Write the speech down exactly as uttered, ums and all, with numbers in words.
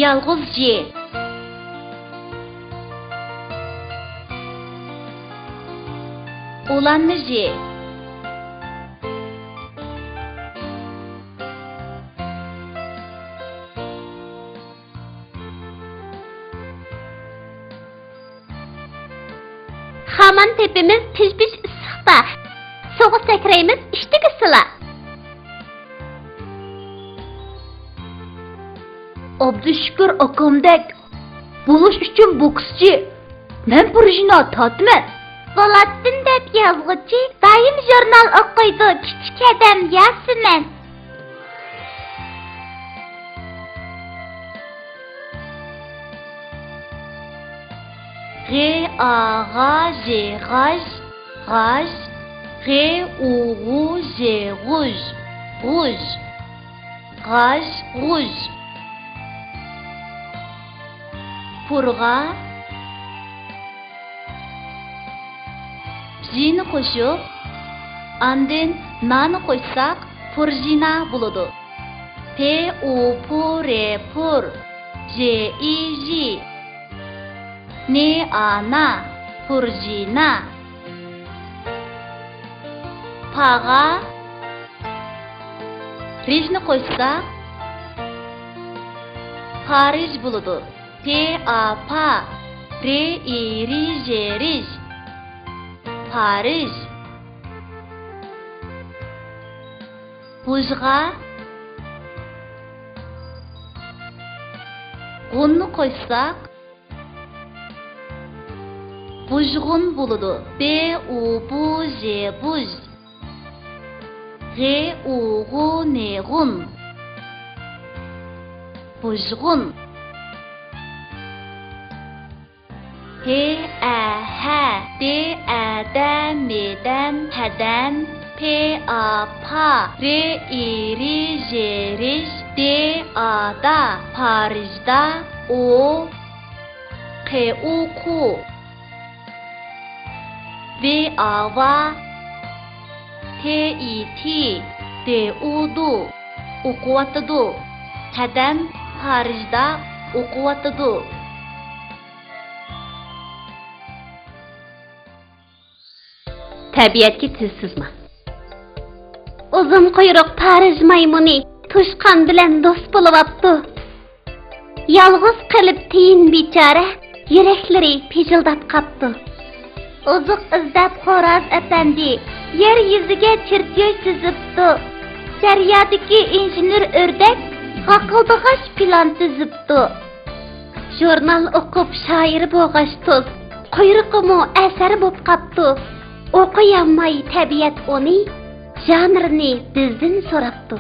يالغۇز ژ. ئۇلانما ژ. خامان تېپىمىز پىژ-پىژ ئىسسىقتا، سۇغا سەكرەيمىز ئىشتىكى سىلا. ئابدۇشۈكۈر ئاكامدەك بولۇش ئۈچۈن بوكسچى، مەن پۇرژىنا تارتىمەن. بولاتتىن دەپ يازغۇچى دائىم ژۇرنال ئوقۇيدۇ، كىچىك ھەدەم ياسىمەن. غ، ئا، غا، ژ، غاژ، غاژ. غ، ئۇ، غۇ، ژ، غۇژ، غۇژ. غاژ، غۇژ. پۇرغا ژنى قوشۇپ، ئاندىن نانى قوشساق، پۇرژىنا بولىدۇ. پ، ئۇ، پۇ، ر، پۇر. ژ، ئى، ژى. ن، ئا، نا، پۇرژىنا. پاغا رژنى قوشساق، پارىژ بولىدۇ. پ، ئا، پا، ر، ئى، رى، ژ، رىژ. پارىژ. بۇژغا غۇننى قوشساق، بۇژغۇن بولىدۇ. ب، ئۇ، بۇ، ژ، بۇژ. غ، ئۇ، غۇ، ن، غۇن. بۇژغۇن. ھ، ئە، ھە، د، ئە، دە، م، دەم، ھەدەم. پ، ئا، پا، ر، ئى، رى، ژ، رىژ. د، ئا، دا، پارىژدا. ئو، ق، ئۇ، قۇ. ۋ، ئا، ۋا، ت، ئى، تى، د، ئۇ، دۇ. ئوقۇۋاتىدۇ. ھەدەم پارىژدا ئوقۇۋاتىدۇ. تەبىئەتكە تىل سىزما. ئۇزۇن قۇيرۇق پارىژ مايمۇنى توشقان بىلەن دوست بولۇۋاپتۇ. يالغۇز قېلىپ تىيىن بىچارە، يۈرەكلىرى پىژىلداپ قاپتۇ. ئوزۇق ئىزدەپ خوراز ئەپەندى يەر يۈزىگە چېرتيوژ تىزىپتۇ. دەريادىكى ئىنژېنېر ئۆردەك غاقىلدىغاچ پىلان تۈزۈپتۇ. ژۇرنال ئوقۇپ شائىر بولغاچ تۇز، قۇيرۇقىمۇ ئەسەر بوپ قاپتۇ. ئوقۇيالماي تەبىئەت ئۇنى، ژانىرنى بىزدىن سوراپتۇ.